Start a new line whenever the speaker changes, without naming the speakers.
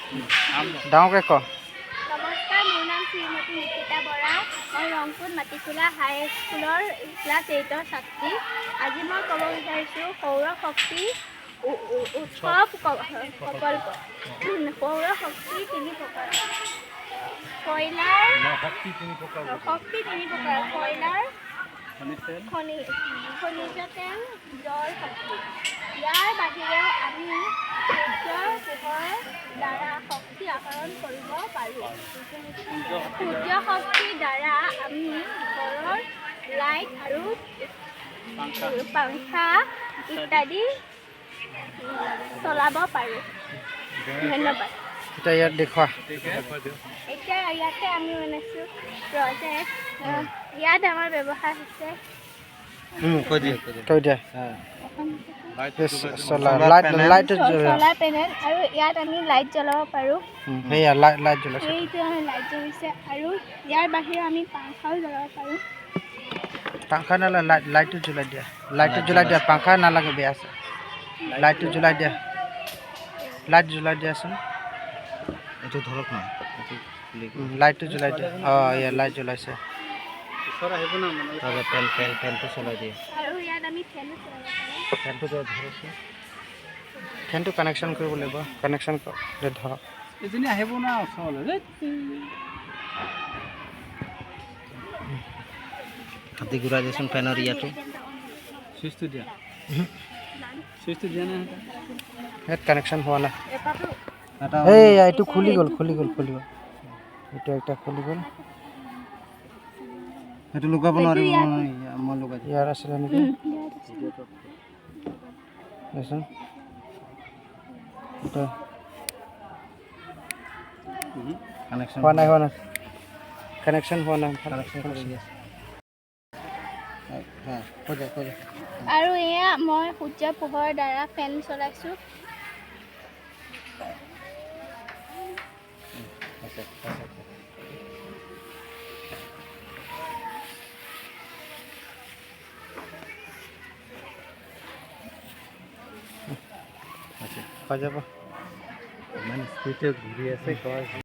ডাঙৰকৈ ক।
নমস্কাৰ, মোৰ নাম শ্ৰীমতী নিকিতা বৰা। মই ৰংপুৰ মাটিখোলা হাই স্কুলৰ ক্লাছ 8ৰ ছাত্ৰী। আজি মই ক'ব বিচাৰিছোঁ সৌৰ শক্তি উৎসৱ প্ৰকল্প। সৌৰ শক্তি তিনি প্ৰকাৰ, কয়লাৰ শক্তি তিনি প্ৰকাৰ, কয়লাৰ, খনিজ তেল, জল শক্তি। ইয়াৰ বাহিৰেও আমি সূৰ্যৰ পোহৰৰ দ্বাৰা শক্তি আহৰণ কৰিব পাৰোঁ। সূৰ্য শক্তিৰ দ্বাৰা আমি ঘৰৰ লাইট আৰু পাংখা ইত্যাদি চলাব পাৰোঁ। ধন্যবাদ।
এতিয়া ইয়াত দেখুওৱা।
এতিয়া ইয়াতে আমি বনাইছোঁ প্ৰজেক্ট। ইয়াত আমাৰ ব্যৱহাৰ হৈছে
কৈ দিয়ে।
কৈ দিয়া।
এখন
চলাৰ লাইট, লাইট।
চ'লাৰ পেনেল আৰু ইয়াত আমি লাইট জ্বলাব পাৰোঁ।
সেয়া লাইট, লাইট জ্বলাইছে।
সেইটো আমাৰ লাইট জ্বলিছে আৰু ইয়াৰ বাহিৰেও আমি পাংখাও জ্বলাব পাৰোঁ।
পাংখা নালাগে, লাইট, লাইটটো জ্বলাই দিয়া, লাইটটো জ্বলাই দিয়া। পাংখা নালাগে, বেয়া আছে। লাইটটো জ্বলাই দিয়া, লাইট জ্বলাই দিয়াচোন।
এইটো ধৰক না, এইটো খুলি।
লাইটটো জ্বলাই দিয়া। অঁ, এয়া লাইট জ্বলাইছে।
তাতে ফেন ফেন ফেনটো চলাই দিয়ে।
আৰু ইয়াত আমি ফেনো চলাব পাৰোঁ।
ফেনটো ধৰকচোন।
ফেনটো কানেকশ্যন কৰিব লাগিব, কানেকশ্যন ধৰক।
এজনী আহিব না ওচৰলৈ।
হাতী ঘূৰাই দিয়াচোন ফেনৰ ইয়াতো।
চুইচটো দিয়া, চুইচটো দিয়া নাই।
ইয়াত কানেকশ্যন হোৱা নাই।
এটা।
এই এইটো খুলি গ'ল, খুলি গ'ল, খুলি গ'ল। এইটো একটা খুলি গ'ল।
সেইটো লগাব নোৱাৰিব, মই লগাই দিম।
ইয়াৰ আছিলে নেকি? দেচোন, এইটো
কানেকশ্যন
হোৱা নাই, হোৱা নাই, কানেকশ্যন হোৱা নাই।
কানেকশ্যন কৰি দিয়া। হ্যাঁ, কৈ দিয়া, কৈ দিয়া।
আৰু এয়া মই সূৰ্যৰ পোহৰৰ দ্বাৰা ফেন চলাইছোঁ।
আছে আছে।
হৈ যাব।
ইমান স্পীডত ঘূৰি আছে।